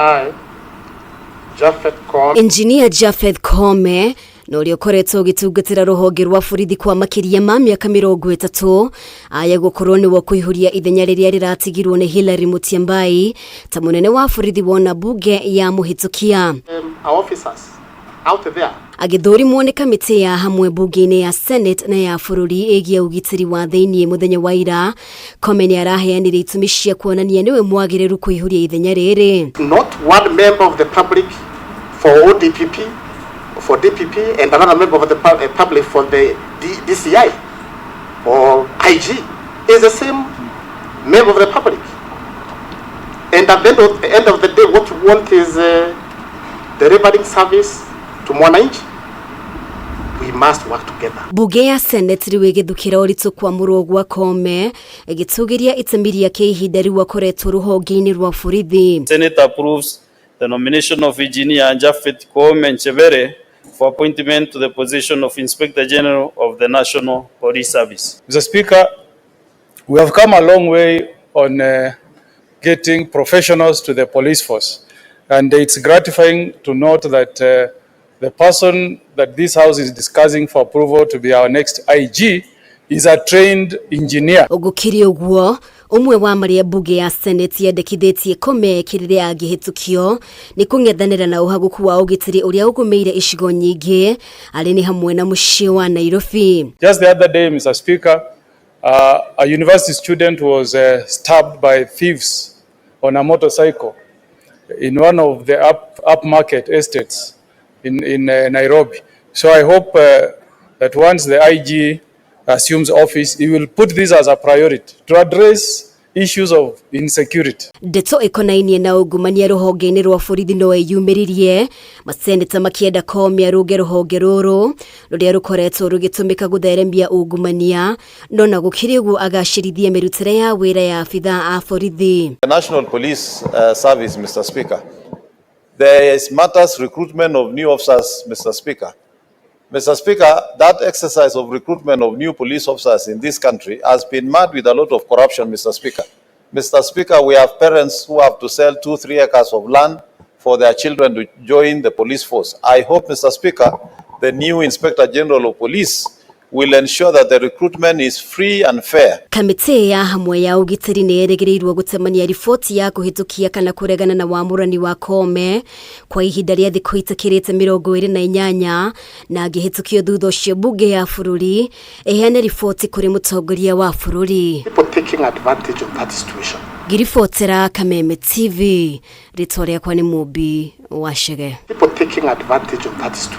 I, Japheth Koome, Engineer Japheth Koome na ũrĩa ũkoretwo ũgĩtungatĩra rũhonge rwa borithi kwa makĩria ma mĩaka 30 aya gũkorwo nĩwe kũihũria ithenya rĩrĩa rĩratigirwo nĩ Hillary Mutyambai ta mũnene wa borithi wona bunge ya mũhĩtũkia. Our officers out there Agĩthũrimwo nĩ kamĩtĩ ya hamwe bunge-inĩ ya Senate na ya bũrũri ĩgiĩ ũgitĩri wa thĩiniĩ mũthenya wa ira, Koome nĩ araheanire itũmi cia kuonania nĩwe mwagĩrĩru kũihũria ithenya rĩrĩ. Not one member of the public for ODPP, for DPP, and another member of the public for the DCI or IG is the same member of the public. And at the end of the day, what we want is delivering service to mwananchi. We must work together. Bunge ya Senate rĩu ĩgĩthukĩra ũritũ kwamũrwo gwa Koome ĩgĩtũgĩria itemi rĩake ihinda rĩu akoretwo rũhonge-inĩ rwa borithi. Senate approves the nomination of Engineer Japheth Koome Nchebere for appointment to the position of Inspector General of the National Police Service. Mr. Speaker, we have come a long way on getting professionals to the police force. And it's gratifying to note that the person that this House is discussing for approval to be our next IG is a trained engineer. Gũkĩrĩ ũguo, ũmwe wa marĩa bunge ya Senate yendekithĩtie Koome kĩrĩrĩa angĩhĩtũkio nĩ kũng'ethanĩra na ũhagũku wa ũgitĩri ũrĩa ũgũmĩire icigo nyingĩ arĩ nĩ hamwe na mũciĩ wa Nairobi. Just the other day, Mr. Speaker, a university student was stabbed by thieves on a motorcycle in one of the upmarket estates in Nairobi. So I hope that once the IG assumes office, he will put this as a priority to address issues of insecurity. Ndeto ikonainie na ungumania rũhonge-inĩ rwa borithi no ĩyumĩririe maseneta makĩenda Koome arũnge rũhonge rũrũ rũrĩa rũkoretwo rũgĩtũmĩka gũtheremia ungumania no na gũkĩrĩ ũguo agacĩrithie mĩrutĩre ya wĩra ya abithaa a borithi. The National Police Service, Mr. Speaker. There is matters recruitment of new officers, Mr. Speaker. Mr. Speaker, that exercise of recruitment of new police officers in this country has been marred with a lot of corruption, Mr. Speaker. Mr. Speaker, we have parents who have to sell 2, 3 acres of land for their children to join the police force. I hope, Mr. Speaker, the new Inspector General of Police will ensure that the recruitment is free and fair. Kamĩtĩ ya hamwe ya ũgitĩri nĩ ĩrĩgĩrĩirwo gũtemania riboti ya kũhĩtũkia kana kũregana na wamũrani wa Koome kwa ihinda rĩa thikũ itakĩrĩte 28 na angĩhĩtũkio thutha ũcio bunge ya bũrũri ĩheane riboti kũrĩ mũtongoria wa bũrũri. People taking advantage of that situation. Ngĩribotera Kameme TV, rĩtwa rĩakwa nĩ Mũmbi wa Chege. People taking advantage of that situation.